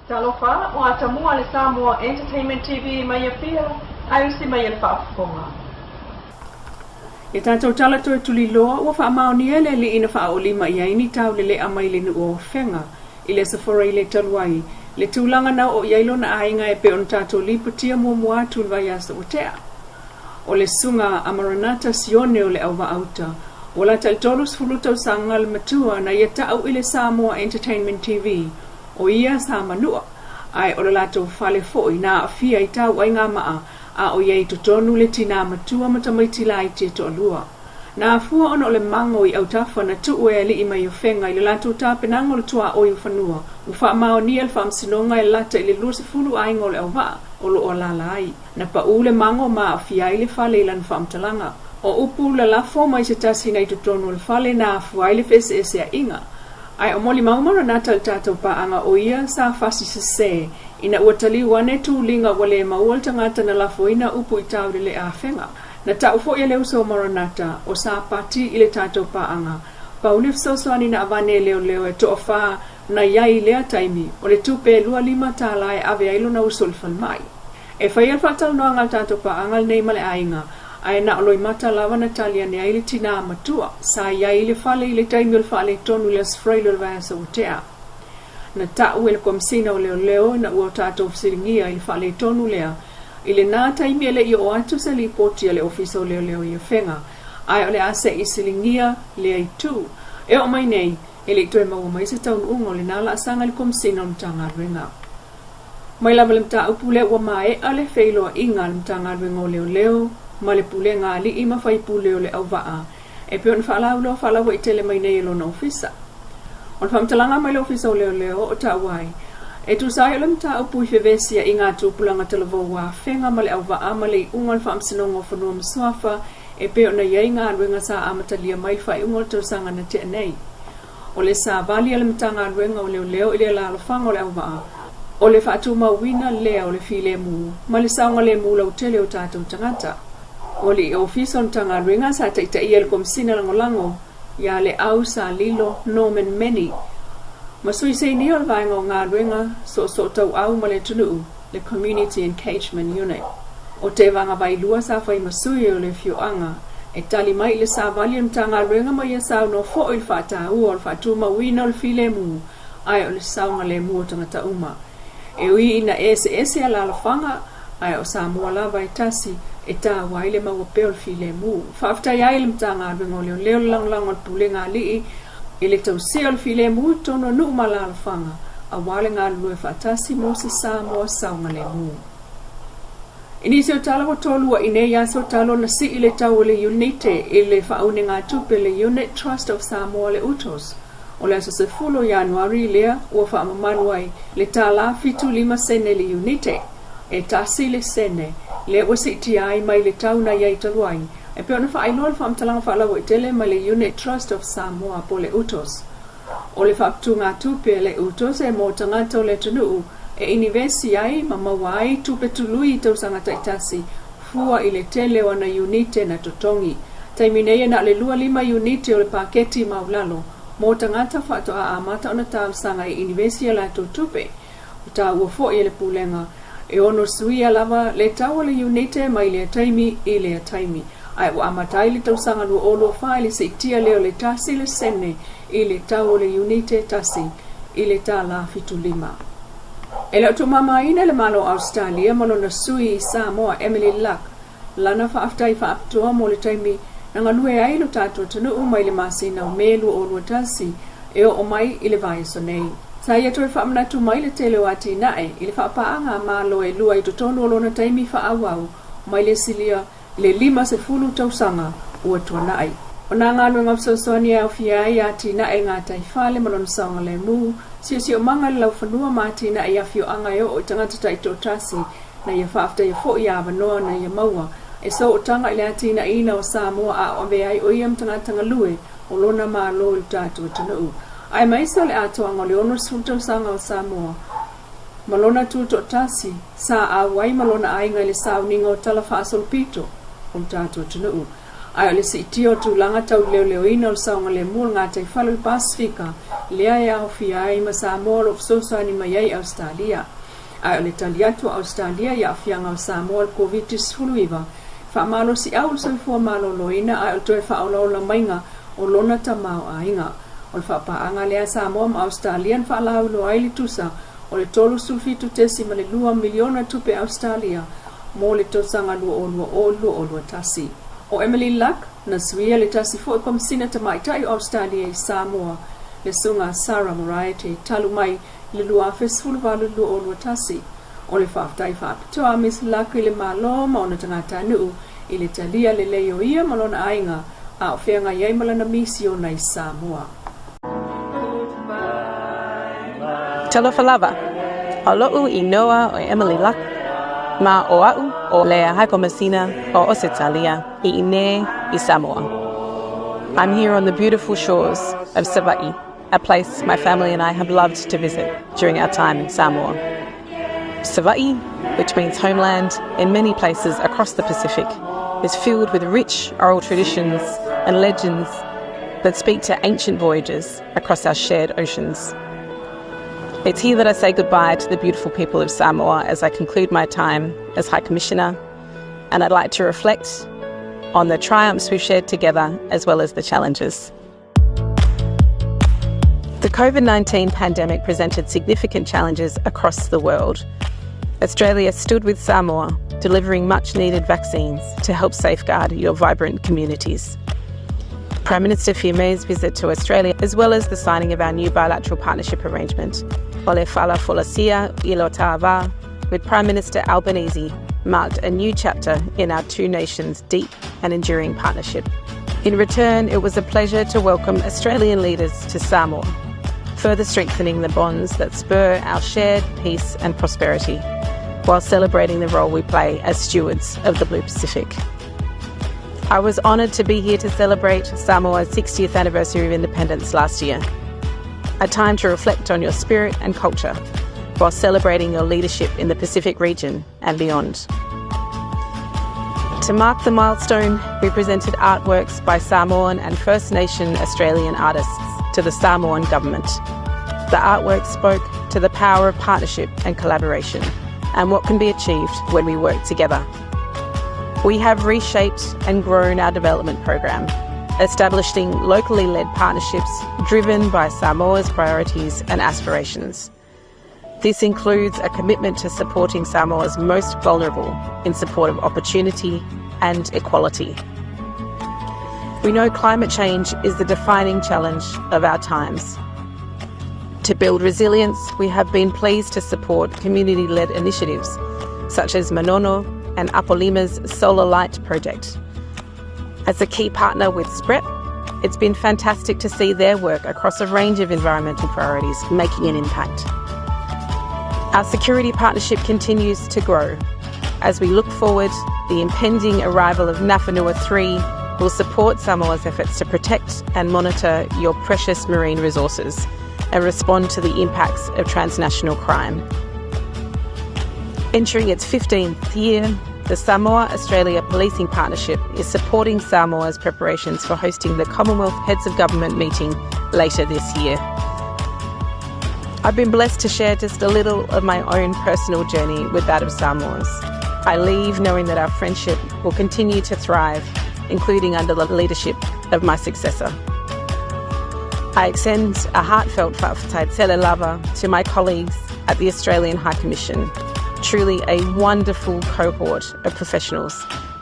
Talofa, ua atamua le Samoa Entertainment TV mai Apia, ae usi mai e le faafofoga. Ia tatou tala toe tuliloa, ua faamaonia e le Alii na faaolima i ai ni taulelea mai le nuu o Afega i le Aso Faraile talu ai le tulaga na oo i ai lona aiga e pei ona tatou lipotia muamua atu i le vaiaso ua tea. O le Susuga a Maranatha Sione o le Auvaauta, ua lata i le 30 tausaga le matua na ia ta'u i le Samoa Entertainment TV, o ia sa Manua, ae o le latou fale foi na aafia i tauaigamaa a o i ai i totonu le tinā matua ma tamaiti laiti e toalua. Na afua ona o le mago i autafa na tuu e alii mai Afega i le latou tapenaga o le tuaoi o fanua ua faamaonia e le Faamasinoga e lata i le 20 aiga o le auvaa o lo o alaala ai. Na pau le mago ma aafia ai le fale i lana faamatalaga. O upu lalafo mai se tasi na i totonu o le fale na afua ai le feeseeseaiga. Ae o molimau Maranatha i le tatou paaga o ia sa fasi sese ina ua taliu ane tuliga ua le maua le tagata na lafoina upu i taulele afega. Na ta'u foi e le uso o Maranatha o sa pati i le tatou paaga. Pau le fesoasoani na avane e leoleo e toafa na i ai i lea taimi, o le tupe e $25 e ave ai lona uso i le falemai. E faia le faatalanoaga a le tatou paaga lenei ma le aiga, ae na o Loimata lava na tali ane ai le tinā matua sa i ai i le fale i le taimi o le faaletonu i le Aso Faraile o le vaiaso ua tea. Na ta'u e le Komesina o Leoleo ina ua tatou fesiligia i le faaletonu lea i lenā taimi e le i oo atu se lipoti a le Ofisa o Leoleo i Afega, ae o le a se i siligia lea itu. E oo mai nei, e le i toe maua mai se taunuuga o lenā laasaga i le Komesina o le Matagaluega. Mai lava le mataupu lea ua maea le feiloaiga a le Matagaluega o Leoleo ma le Pulega a Alii ma Faipule o le Auvaa e pei ona faalauiloa faalauaitele mai nei e lona ofisa. O le faamatalaga mai le Ofisa o Leoleo o taua ai, e tusa ai o le mataupu i fevesiaiga a tupulaga talavou a Afega ma le Auvaa ma le iuga o le Faamasinoga o Fanua ma Suafa e pei ona i ai galuega sa amatalia mai le faaiuga o le tausaga na tea nei. O le savali a le Matagaluega o Leoleo i le alalofaga o le auvaa, o le faatumauina lea o le filemu ma le saogalemu lautele o tatou tagata. O le Ofisa o le Matagaluega sa taitaia e le Komesina Lagolago ia Leau Salilo Norman Meni ma sui seinia o le Vaega o Galuega Soosootauau ma le Atunuu, le Community Engagement Unit. O Tevaga Vailua sa fai ma sui o le afioaga e tali mai i le savali a le Matagaluega ma ia saunoa foi i le faataua o le faatumauina o le filemu ae o le saogalemu o tagata uma. E ui ina eseese alalafaga, ae o Samoa lava e tasi e taua ai le maua pea o le filemu. Faafetai ai i le Matagaluega o Leoleo le lagolago a le Pulega a Alii i le tausia o le filemu i totonu o nuu ma alalafaga aua le galulue faatasi mo se Samoa saogalemu. I nisi o tala ua tolua'i nei aso talu ona sii le tau o le iunite i le faaunegatupe le Unit Trust of Samoa le UTOS, o le aso 10 o Ianuari lea ua faamamalu ai le $1.75 sene le iunite, e tasi le sene lea ua siitia ai mai le tau na i ai talu ai, e pei ona faailoa le faamatalaga faalauaitele mai le Unit Trust of Samoa po o le UTOS. O le faaputugatupe a le UTOS e mo tagata o le atunuu e inivesi ai ma maua ai tupe tului i tausaga taitasi fua i le tele o ana iunite na totogi. Taimi nei e na o le 25 iunite o le paketi maulalo mo tagata faatoa amata ona talosaga i inivesi a latou tupe. Ua taua foi e le Pulega e ono suia lava le tau o le iunite mai lea taimi i lea taimi, ae ua amata ai le tausaga 2024 i le siitia lea o le tasi le sene i le tau o le iunite tasi i le $75. E le o tuumamaina e le Malo o Ausetalia ma lona sui i Samoa Emily Luck lana faafetai faapitoa mo le taimi na galue ai lo tatou atunuu mai le masina o Me 2021 e oo mai i le vaiaso nei. Sa ia toe faamanatu mai le tele o atinae i le faapaaga a Malo e lua i totonu o lona taimi faaauau mai le silia i le 50 tausaga ua tuanai. O nā galuega fesoasoani e aofia ai atinae i gataifale ma lona saogalemu, siosiomaga i le laufanua ma atinae i afioaga e oo i tagata taitoatasi na ia faafetaia foi ia avanoa na ia maua e sootaga i le atinaeina o Samoa a o avea ai o ia ma tagata galue o lona Malo i lo tatou atunuu aemaise o le atoaga o le 60 tausaga o Samoa ma lona tutoatasi sa auai ma lona aiga i le sauniga o tala faasolopito o lo tatou atunuu. Ae o le siitia o tulaga tau leoleoina o le saogalemu o le gataifale o le Pasefika lea e aofia ai ma Samoa o lo o fesoasoani mai ai Ausetalia. Ae o le tali atu a Ausetalia i aafiaga o Samoa i le Koviti-19, faamalosiau le soifua maloloina ae o le toe faaolaola maiga o lona tamaoaiga. O le faapaaga lea a Samoa ma Ausetalia na faalauiloa ai le tusa o le $37.2 miliona tupe Ausetalia mo le tausaga 2020/2021. O Emily Luck, na suia le tasi foi Komesina Tamaitai o Ausetalia i Samoa, le Susuga Sarah Moriarty, talu mai i le 2018/2021. O le faafetai faapitoa a Miss Luck i le Malo ma ona tagatanuu i le talia lelei o ia ma lona aiga a o feagai ai ma lana misiona i Samoa. Talofa lava. O loʻu inoa o Emily Luck, ma o aʻu o le High Komesina o Osetalia i inei i Samoa. I'm here on the beautiful shores of Savaii, a place my family and I have loved to visit during our time in Samoa. Savaii, which means homeland in many places across the Pacific, is filled with rich oral traditions and legends that speak to ancient voyages across our shared oceans. It's here that I say goodbye to the beautiful people of Samoa as I conclude my time as High Commissioner, and I'd like to reflect on the triumphs we've shared together as well as the challenges. The COVID-19 pandemic presented significant challenges across the world. Australia stood with Samoa, delivering much needed vaccines to help safeguard your vibrant communities. Prime Minister Fiame's visit to Australia, as well as the signing of our new bilateral partnership arrangement, O le Fala Folasia i lo Ta'ava, with Prime Minister Albanese, marked a new chapter in our two nations' deep and enduring partnership. In return, it was a pleasure to welcome Australian leaders to Samoa, further strengthening the bonds that spur our shared peace and prosperity, while celebrating the role we play as stewards of the Blue Pacific. I was honoured to be here to celebrate Samoa's 60th anniversary of independence last year. A time to reflect on your spirit and culture while celebrating your leadership in the Pacific region and beyond. To mark the milestone, we presented artworks by Samoan and First Nation Australian artists to the Samoan government. The artwork spoke to the power of partnership and collaboration and what can be achieved when we work together. We have reshaped and grown our development program, establishing locally led partnerships driven by Samoa's priorities and aspirations. This includes a commitment to supporting Samoa's most vulnerable in support of opportunity and equality. We know climate change is the defining challenge of our times. To build resilience, we have been pleased to support community led initiatives such as Manono and Apolima's Solar Light project. As a key partner with SPREP, it's been fantastic to see their work across a range of environmental priorities making an impact. Our security partnership continues to grow. As we look forward, the impending arrival of Nafanua 3 will support Samoa's efforts to protect and monitor your precious marine resources and respond to the impacts of transnational crime. Entering its 15th year, the Samoa Australia Policing Partnership is supporting Samoa's preparations for hosting the Commonwealth Heads of Government meeting later this year. I've been blessed to share just a little of my own personal journey with that of Samoa's. I leave knowing that our friendship will continue to thrive, including under the leadership of my successor. I extend a heartfelt fa'afetai tele lava to my colleagues at the Australian High Commission, truly a wonderful cohort of professionals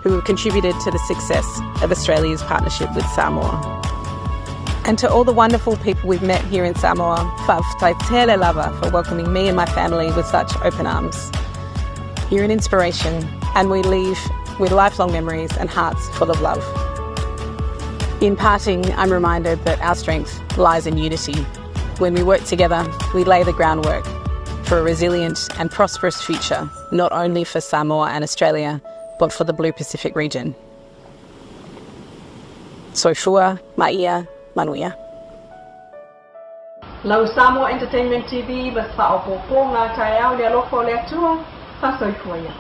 who have contributed to the success of Australia's partnership with Samoa. And to all the wonderful people we've met here in Samoa, fa'afetai tele lava for welcoming me and my family with such open arms. You're an inspiration, and we leave with lifelong memories and hearts full of love. In parting, I'm reminded that our strength lies in unity. When we work together, we lay the groundwork for a resilient and prosperous future, not only for Samoa and Australia, but for the Blue Pacific region. Soifua, Maia, Manuia. Lau Samoa Entertainment TV ma se faaopoopoga taeao le alofa o le Atua, faasoifua ia.